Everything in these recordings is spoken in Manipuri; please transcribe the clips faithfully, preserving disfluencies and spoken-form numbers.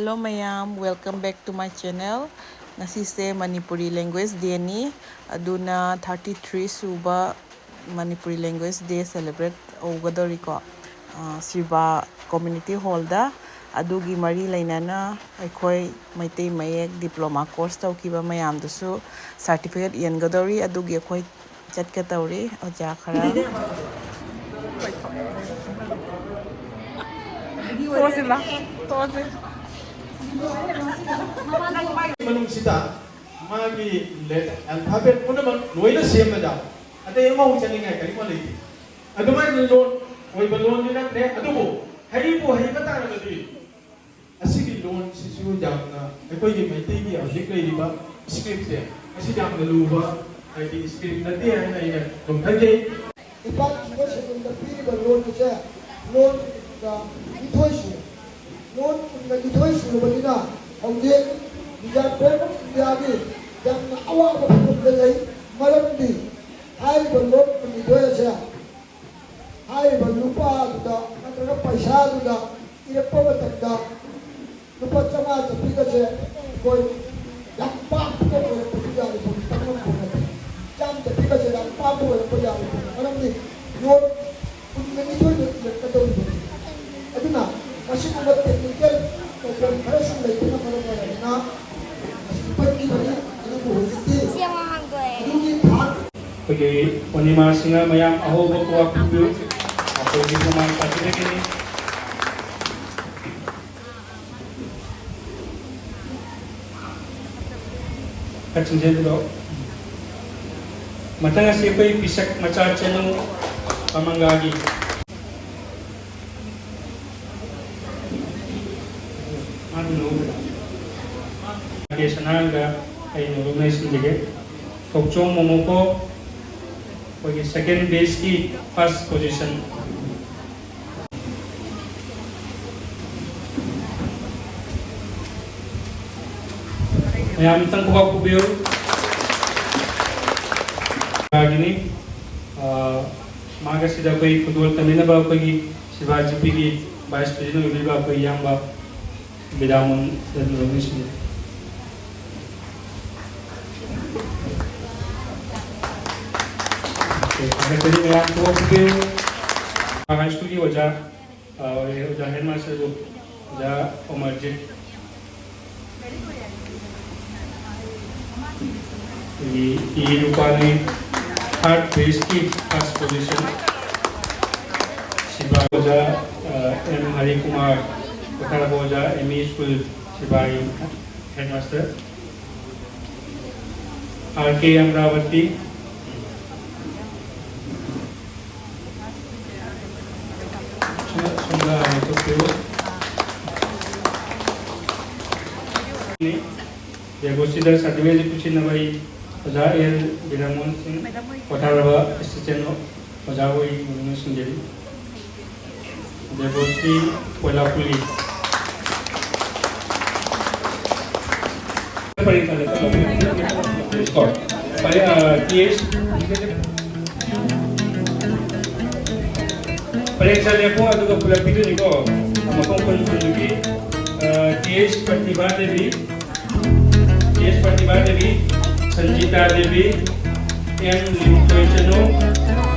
Hello ꯃꯌꯥꯝ, welcome back to my channel. ꯉꯁꯤꯁꯦ Manipuri Language Dayꯅꯤ, ꯑꯗꯨꯅ thirty three ꯁꯨꯕ Manipuri Language Day celebrate ꯇꯧꯒꯗꯧꯔꯤꯀꯣ, Shiva Community Hallꯗ꯫ ꯑꯗꯨꯒꯤ ꯃꯔꯤ ꯂꯩꯅꯅ ꯑꯩꯈꯣꯏ ꯃꯩꯇꯩ ꯃꯌꯦꯛ diploma course ꯇꯧꯈꯤꯕ ꯃꯌꯥꯝꯗꯨꯁꯨ certificate ꯌꯦꯟꯒꯗꯧꯔꯤ꯫ ꯑꯗꯨꯒꯤ ꯑꯩꯈꯣꯏ ꯆꯠꯀꯦ ꯇꯧꯔꯤ ꯑꯣꯖꯥ ꯈꯔ꯫ ꯇꯣꯛꯑꯁꯤ ꯂꯥ, ꯇꯣꯛꯑꯁꯤ꯫ ꯃꯅꯨꯡꯁꯤꯗ ꯃꯥꯒꯤ letter alphabet ꯄꯨꯝꯅꯃꯛ ꯂꯣꯏꯅ ꯁꯦꯝꯕꯗ ꯑꯇꯩ ꯑꯃꯐꯥꯎ ꯆꯠꯅꯤꯡꯉꯥꯏ ꯀꯔꯤꯃ ꯂꯩꯇꯦ꯫ ꯑꯗꯨꯃꯥꯏꯅ ꯂꯣꯟ ꯑꯣꯏꯕ ꯂꯣꯟꯗꯤ ꯅꯠꯇ꯭ꯔꯦ, ꯑꯗꯨꯕꯨ ꯍꯩꯕꯨ ꯍꯩꯕ ꯇꯥꯔꯒꯗꯤ ꯑꯁꯤꯒꯤ ꯂꯣꯟꯁꯤꯁꯨ ꯌꯥꯝꯅ ꯑꯩꯈꯣꯏꯒꯤ ꯃꯩꯇꯩꯒꯤ ꯍꯧꯖꯤꯛ ꯂꯩꯔꯤꯕ scriptꯁꯦ, ꯑꯁꯤ ꯌꯥꯝꯅ ꯂꯨꯕ ꯍꯥꯏꯗꯤ script ꯅꯠꯇꯦ ꯍꯥꯏꯅ ꯑꯩꯅ ꯑꯗꯨꯝ ꯈꯟꯖꯩ꯫ ꯅꯤꯄꯥꯟ ꯁꯨꯕ schedule ꯗ ꯄꯤꯔꯤꯕ ꯂꯣꯟ ꯑꯁꯦ ꯂꯣꯟ ꯀꯨꯟꯒ ꯅꯤꯊꯣꯏ ꯁꯨꯔꯦ꯫ ꯂꯣꯟ ꯀꯨꯟꯒ ꯅꯤꯊꯣꯏ ꯁꯨꯔꯕꯅꯤꯅ ꯍꯧꯖꯤꯛ Reserve Bank of India ꯒꯤ ꯌꯥꯝꯅ ꯑꯋꯥꯕ ꯐꯤꯕꯝꯗ ꯂꯩ꯫ ꯃꯔꯝꯗꯤ ꯍꯥꯏꯔꯤꯕ ꯂꯣꯟ ꯀꯨꯟꯅꯤꯊꯣꯏ ꯑꯁꯦ ꯍꯥꯏꯔꯤꯕ ꯅꯨꯄꯥꯗꯨꯗ ꯅꯠꯇ꯭ꯔꯒ ꯄꯩꯁꯥꯗꯨꯗ ꯏꯔꯛꯄ ꯃꯇꯝꯗ ꯂꯨꯄꯥ ꯆꯥꯝꯃꯉꯥ ꯆꯥꯄꯤꯒꯁꯦ ꯑꯩꯈꯣꯏ ꯌꯥꯝ ꯄꯥꯛꯄ ꯑꯣꯏꯔꯛꯄꯁꯨ ꯌꯥꯔꯤ ꯄꯣꯠꯅꯤ, ꯇꯝꯉꯝꯕ ꯅꯠꯇꯦ꯫ ꯆꯥꯝꯃ ꯆꯥꯄꯤꯒꯁꯦ ꯌꯥꯝ ꯄꯥꯛꯄ ꯑꯣꯏꯔꯛꯄ ꯌꯥꯔꯤ ꯄꯣꯠꯅꯤ, ꯃꯔꯝꯗꯤ ꯂꯣꯟ ꯀꯨꯟꯒ ꯅꯤꯊꯣꯏꯗ ꯏꯔꯛꯀꯗꯧꯔꯤꯕꯅꯤ꯫ ꯑꯗꯨꯅ ꯃꯁꯤꯒꯨꯝꯕ technical problem ꯈꯔꯁꯨ ꯂꯩꯕꯅ ꯃꯔꯝ ꯑꯣꯏꯔꯒꯅ ꯃꯁꯤ ꯄꯟꯈꯤꯕꯅꯤ꯫ ꯑꯗꯨꯕꯨ ꯍꯧꯖꯤꯛꯇꯤ ꯁꯤ ꯑꯃ ꯍꯥꯡꯗꯣꯛꯑꯦ꯫ ꯑꯗꯨꯒꯤ ꯊꯥꯛ ꯑꯩꯈꯣꯏꯒꯤ ꯄꯨꯔꯅꯤꯃꯥꯁꯤꯅ ꯃꯌꯥꯝ ꯑꯍꯧꯕ ꯀ꯭ꯋꯥꯛ ꯄꯤꯕꯤꯌꯨ꯫ ꯑꯩꯈꯣꯏꯒꯤ ꯃꯃꯥꯡ ꯄꯥꯔꯇꯤꯗꯒꯤꯅꯤ꯫ ꯈꯔ ꯆꯤꯡꯁꯤꯟꯕꯤꯔꯛꯑꯣ꯫ ꯃꯊꯪ ꯑꯁꯤ ꯑꯩꯈꯣꯏ ꯄꯤꯁꯛ ꯃꯆꯥ ꯆꯅꯨ ꯄꯥꯃꯪꯒꯥꯒꯤ꯫ ꯃꯥꯒꯤ ꯅꯣꯡꯃꯗ ꯁꯅꯥꯔꯒ ꯑꯩ ꯅꯣꯡꯃ ꯂꯩꯁꯤꯟꯖꯒꯦ꯫ ꯊꯣꯛꯆꯣꯝ ꯃꯣꯃꯣꯀꯣ ꯑꯩꯈꯣꯏꯒꯤ second batch ꯀꯤ first position꯫ ꯃꯌꯥꯝ ꯑꯝꯇꯪ ꯈꯨꯕꯥꯛ ꯈꯨꯕꯤꯌꯨ꯫ ꯒꯤꯅꯤ꯫ ꯑ, ꯃꯥꯒ ꯁꯤꯗ ꯑꯩꯈꯣꯏ ꯐꯨꯠꯕꯣꯜ ꯇꯝꯃꯤꯟꯅꯕ ꯑꯩꯈꯣꯏꯒꯤ ꯁꯤꯕꯥ ꯖꯤꯄꯤꯒꯤ vice president ꯑꯣꯏꯕꯤꯔꯤꯕ ꯑꯩꯈꯣꯏ ꯏꯌꯥꯝꯕ ꯕꯤꯗꯥꯃꯣꯟ ꯁꯦꯟꯗ꯭ꯔꯣ ꯃꯤꯁꯤꯡ꯫ ꯊꯥꯒꯠꯆꯔꯤ ꯃꯌꯥꯝ꯫ ꯊꯣꯛꯄꯤꯌꯨ꯫ ꯍꯥꯏ ꯁ꯭ꯀꯨꯜꯒꯤ ꯑꯣꯖꯥ, ꯑ, ꯑꯣꯖꯥ ꯍꯦꯗꯃꯥꯁꯇꯔꯕꯨ, ꯑꯣꯖꯥ ꯑꯃꯔꯖꯤꯠ꯫ ꯑꯗꯒꯤ ꯏ ꯅꯨꯄꯥꯅꯤ, third batchꯀꯤ first position꯫ ꯁꯤꯕꯥ ꯑꯣꯖꯥ, ꯑ, ꯑꯦꯝ ꯍꯔꯤꯀꯨꯃꯥꯔ, ꯄꯣꯊꯥꯔꯕ ꯑꯣꯖꯥ M E school ꯁꯤꯕꯥꯏ headmaster. R ꯀꯦ ꯑꯃꯔꯥꯕꯇꯤ꯫ ꯁꯣꯝꯗ ꯍꯥꯟꯅ ꯊꯣꯛꯄꯤꯌꯨ꯫ ꯗꯦꯕꯣꯁꯤꯗ ꯁꯥꯔꯇꯤꯐꯤꯀꯦꯠ ꯄꯤꯁꯤꯟꯅꯕ ꯑꯩ ꯑꯣꯖꯥ ꯑꯦꯜ ꯕꯤꯔꯃꯣꯍꯟ ꯁꯤꯡ, ꯄꯣꯊꯥꯔꯕ ꯑꯦꯁꯤꯁꯇꯦꯟ ꯑꯣꯖꯥ ꯑꯣꯏ ꯃꯅꯨꯡ ꯁꯤꯡꯖꯔꯤ꯫ ꯗꯦꯕꯣꯁ꯭ꯔꯤ ꯀꯣꯏꯂꯥꯄꯨꯂꯤ꯫ ꯄꯔꯦꯡ ꯁꯥꯅ ꯆꯠꯂꯣ꯫ ꯄꯔꯦꯡ, ꯑ, ꯇꯤ ꯑꯦꯁ꯫ ꯄꯔꯦꯡ ꯁꯥꯅ ꯂꯦꯞꯄꯣ, ꯑꯗꯨꯒ ꯄꯨꯂꯞ ꯄꯤꯗꯣꯏꯅꯤꯀꯣ꯫ ꯃꯐꯝ ꯀꯨꯟ ꯀꯨꯟꯒꯤ, ꯑ, ꯇꯤ ꯑꯦꯁ ꯄ꯭ꯔꯇꯤꯚꯥ ꯗꯦꯕꯤ꯫ ꯇꯤ ꯑꯦꯁ ꯄ꯭ꯔꯇꯤꯚꯥ ꯗꯦꯕꯤ, ꯁꯟꯖꯤꯇꯥ ꯗꯦꯕꯤ, ꯑꯦꯝ ꯂꯤꯝꯇꯣꯏꯆꯅꯨ,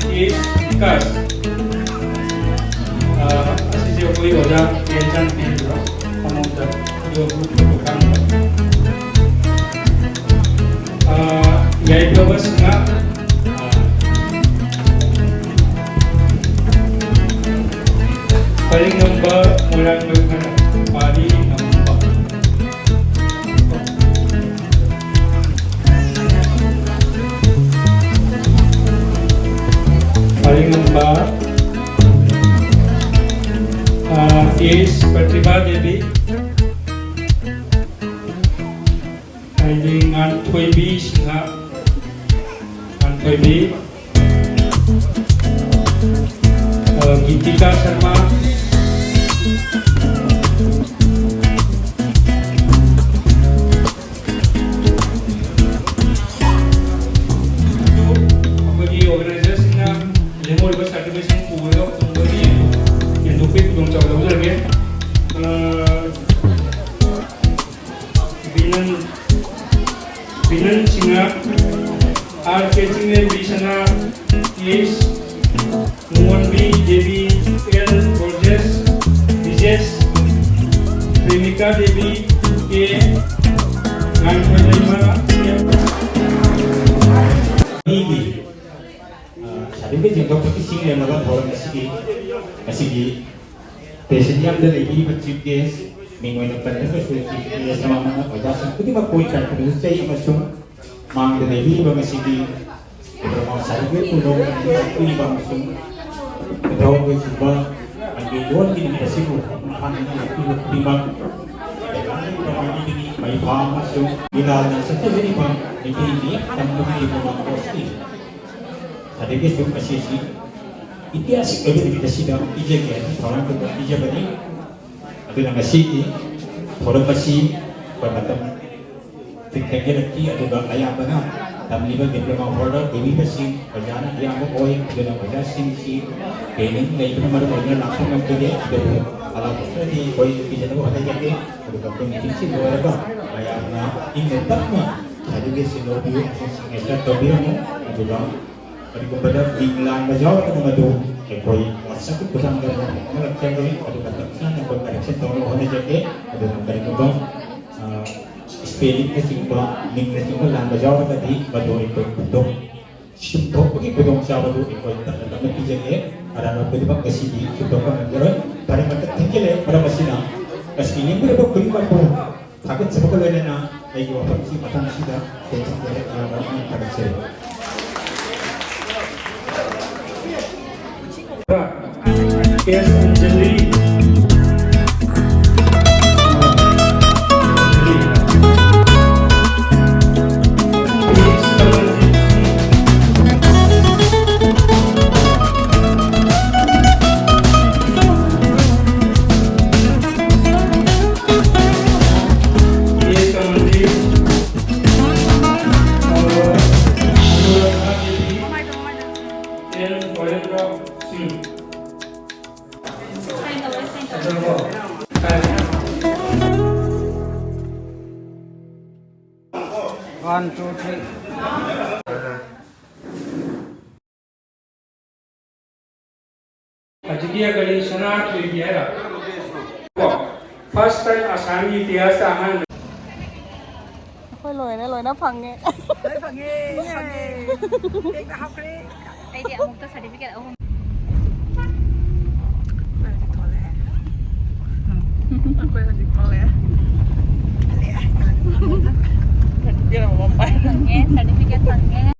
ꯇꯤ ꯑꯦꯁ ꯕꯤꯀꯥꯁ꯫ ꯑ, ꯑꯁꯤꯁꯦ ꯑꯩꯈꯣꯏ ꯑꯣꯖꯥ ꯇꯦꯟꯆꯥꯟ ꯄꯤꯕ꯭ꯔꯣ? ꯑꯃꯃꯝꯗ ꯑꯗꯨ ꯑꯃꯨꯛ ꯄꯨꯊꯣꯛꯀꯥꯟꯗ꯫ ꯑ, ꯌꯥꯏꯐꯕ ꯁꯤꯡꯍ, ꯑ, ꯄꯔꯤꯉꯝꯕ ꯃꯣꯏꯔꯥꯡ ꯂꯣꯏꯐꯅ ꯄꯥꯔꯤ ꯉꯝꯕ꯫ ꯄꯔꯤꯉꯝꯕ, ꯑ, ꯑꯦꯁ ꯄ꯭ꯔꯇꯤꯚꯥ ꯗꯦꯕꯤ, ꯍꯥꯏꯗꯤ ꯉꯥꯟꯊꯣꯏꯕꯤ ꯁꯤꯡꯍ, ꯉꯥꯟꯊꯣꯏꯕꯤ, ꯑ, ꯒꯤꯇꯤꯀꯥ ꯁꯔꯃ, ꯑꯩꯈꯣꯏꯒꯤ organizerꯁꯤꯡꯅ ꯂꯦꯝꯍꯧꯔꯤꯕ certificateꯁꯤꯡ ꯄꯨꯔꯒ ꯃꯣꯏꯒꯤ ꯌꯦꯟꯊꯣꯛꯄꯒꯤ ꯈꯨꯗꯣꯡꯆꯥꯕ ꯂꯧꯖꯔꯒꯦ꯫ ꯑ, ꯂꯦꯝꯂꯕ ꯊꯧꯔꯝ ꯑꯁꯤꯒꯤ ꯉꯁꯤꯒꯤ ꯄ꯭ꯔꯦꯁꯤꯗꯤꯌꯝꯗ ꯂꯩꯕꯤꯔꯤꯕ ꯆꯤꯐ ꯒꯦꯁ, ꯃꯤꯡ ꯑꯣꯏꯅ ꯄꯟꯗ꯭ꯔꯒꯁꯨ ꯆꯤꯐ ꯒꯦꯁ ꯑꯃ ꯑꯃꯅ ꯑꯣꯖꯥꯁꯤꯡ ꯈꯨꯗꯤꯡꯃꯛꯄꯨ ꯏꯀꯥꯏ ꯈꯨꯝꯅꯖꯩ ꯑꯃꯁꯨꯡ ꯃꯥꯡꯗ ꯂꯩꯕꯤꯔꯤꯕ ꯉꯁꯤꯒꯤ ꯗꯤꯄ꯭ꯂꯣꯃꯥ ꯁꯥꯔꯇꯤꯐꯤꯀꯦꯠꯄꯨ ꯂꯧꯕ ꯂꯥꯛꯄꯤꯔꯤꯕ ꯑꯃꯁꯨꯡ ꯀꯨꯟꯊ꯭ꯔꯥꯍꯨꯝꯗꯣꯏ ꯁꯨꯕ ꯃꯅꯤꯄꯨꯔꯤ ꯂꯣꯟꯒꯤ ꯅꯨꯃꯤꯠ ꯑꯁꯤꯕꯨ ꯃꯈꯥ ꯅꯤꯡꯅ ꯂꯥꯛꯄꯤꯕ ꯈꯨꯗꯤꯡꯃꯛ ꯃꯩꯐꯥ ꯑꯃꯁꯨꯡ ꯂꯤꯂꯥꯅ ꯆꯠꯊꯖꯔꯤꯕ ꯃꯩꯇꯩ ꯃꯌꯦꯛ ꯇꯝꯕꯒꯤ ꯗꯤꯄ꯭ꯂꯣꯃꯥ ꯀꯣꯔꯁꯀꯤ ꯁꯥꯔꯇꯤꯐꯤꯀꯦꯠꯁꯨ ꯉꯁꯤꯁꯤ ꯏꯇꯤꯍꯥꯁꯤꯛ ꯑꯣꯏꯕ ꯅꯨꯃꯤꯠ ꯑꯁꯤꯗ ꯄꯤꯖꯒꯦ ꯍꯥꯏꯅ ꯊꯧꯔꯥꯡ ꯇꯧꯗꯨꯅ ꯄꯤꯖꯕꯅꯤ꯫ ꯑꯗꯨꯅ ꯉꯁꯤꯒꯤ ꯊꯧꯔꯝ ꯑꯁꯤ ꯑꯩꯈꯣꯏ ꯃꯇꯝ ꯊꯦꯡꯖꯤꯜꯂꯛꯈꯤ, ꯑꯗꯨꯒ ꯑꯌꯥꯝꯕꯅ ꯇꯝꯂꯤꯕ ꯗꯤꯄ꯭ꯂꯣꯃꯥ ꯍꯣꯜꯗꯔ ꯑꯣꯏꯕꯤꯕꯁꯤꯡ ꯑꯣꯖꯥꯅ ꯑꯌꯥꯝꯕ ꯑꯣꯏ꯫ ꯑꯗꯨꯅ ꯑꯣꯖꯥꯁꯤꯡꯁꯤ ꯇ꯭ꯔꯦꯅꯤꯡ ꯂꯩꯕꯅ ꯃꯔꯝ ꯑꯣꯏꯗꯨꯅ ꯂꯥꯛꯄ ꯉꯝꯈꯤꯗꯦ꯫ ꯑꯗꯨꯕꯨ ꯑꯂꯥꯞꯄꯗꯤ ꯑꯩꯈꯣꯏ ꯄꯤꯖꯅꯕ ꯍꯣꯠꯅꯖꯒꯦ꯫ ꯑꯗꯨꯒ ꯑꯩꯈꯣꯏ ꯃꯤꯇꯤꯡꯁꯤ ꯂꯣꯏꯔꯒ ꯃꯌꯥꯝꯅ ꯏꯪꯅ ꯇꯞꯅ ꯁꯥꯔꯇꯤꯐꯤꯀꯦꯠꯁꯤ ꯂꯧꯕꯤꯌꯨ ꯑꯃꯁꯨꯡ ꯁꯤꯒꯅꯦꯆꯔ ꯇꯧꯕꯤꯔꯝꯃꯨ꯫ ꯑꯗꯨꯒ ꯀꯔꯤꯒꯨꯝꯕꯗ ꯃꯤꯡ ꯂꯥꯟꯕ ꯌꯥꯎꯔꯒꯅ ꯃꯗꯨ ꯑꯩꯈꯣꯏ WhatsApp-ꯀꯤ ꯈꯨꯠꯊꯥꯡꯗ ꯍꯣꯠꯅꯔꯛꯆꯒꯦ, ꯑꯗꯨꯒ ꯇꯞꯅ ꯑꯩꯈꯣꯏ correction ꯇꯧꯅꯕ ꯍꯣꯠꯅꯖꯒꯦ꯫ ꯑꯗꯨꯒ ꯀꯔꯤꯒꯨꯝꯕ, ꯑ, spelling-ꯅꯆꯤꯡꯕ, ꯃꯤꯡꯅꯆꯤꯡꯕ ꯂꯥꯟꯕ ꯌꯥꯎꯔꯒꯗꯤ ꯃꯗꯨ ꯑꯩꯈꯣꯏ ꯈꯨꯗꯣꯡ ꯁꯤꯟꯊꯣꯛꯄꯒꯤ ꯈꯨꯗꯣꯡꯆꯥꯕꯗꯨ ꯑꯩꯈꯣꯏ ꯇꯞꯅ ꯇꯞꯅ ꯄꯤꯖꯒꯦ꯫ ꯑꯔꯥꯟꯕ ꯈꯨꯗꯤꯡꯃꯛ ꯉꯁꯤꯗꯤ ꯁꯤꯟꯊꯣꯛꯄ ꯉꯝꯖꯔꯣꯏ꯫ ꯐꯔꯦ, ꯃꯇꯝ ꯊꯦꯡꯖꯤꯜꯂꯛꯑꯦ, ꯃꯔꯝ ꯑꯁꯤꯅ ꯉꯁꯤ ꯌꯦꯡꯕꯤꯔꯕ ꯈꯨꯗꯤꯡꯃꯛꯄꯨ ꯊꯥꯒꯠꯆꯕꯒ ꯂꯣꯏꯅꯅ ꯑꯩꯒꯤ ꯋꯥꯐꯝꯁꯤ ꯃꯇꯥꯡ ꯑꯁꯤꯗ ꯇꯦꯟꯁꯤꯟꯖꯔꯦ꯫ ꯌꯥꯝꯅ ꯊꯥꯒꯠꯆꯔꯤ꯫ ꯑꯦꯁ ꯑꯟꯖꯂꯤ꯫ One, two, three. ꯍꯧꯖꯤꯛꯀꯤ ꯀꯔꯤ ꯁꯅꯥ ꯊꯣꯏꯕꯤ ꯍꯥꯏꯔꯣ? ꯀꯣ, first time ꯑꯁꯥꯝꯒꯤ ꯏꯇꯤꯍꯥꯁꯇ ꯑꯍꯥꯟꯕ꯫ ꯑꯩꯈꯣꯏ ꯂꯣꯏꯅ ꯂꯣꯏꯅ ꯐꯪꯉꯦ꯫ ꯂꯣꯏ ꯐꯪꯉꯦ, ꯐꯪꯉꯦ꯫ ꯍꯦꯛꯇ ꯍꯥꯞꯈ꯭ꯔꯦ꯫ ꯑꯩꯗꯤ ꯑꯃꯨꯛꯇ ꯁꯥꯔꯇꯤꯐꯤꯀꯦꯠ ꯑꯍꯨꯝ꯫ ꯐꯪꯉꯦ, ꯁꯥꯔꯇꯤꯐꯤꯀꯦꯠ ꯐꯪꯉꯦ꯫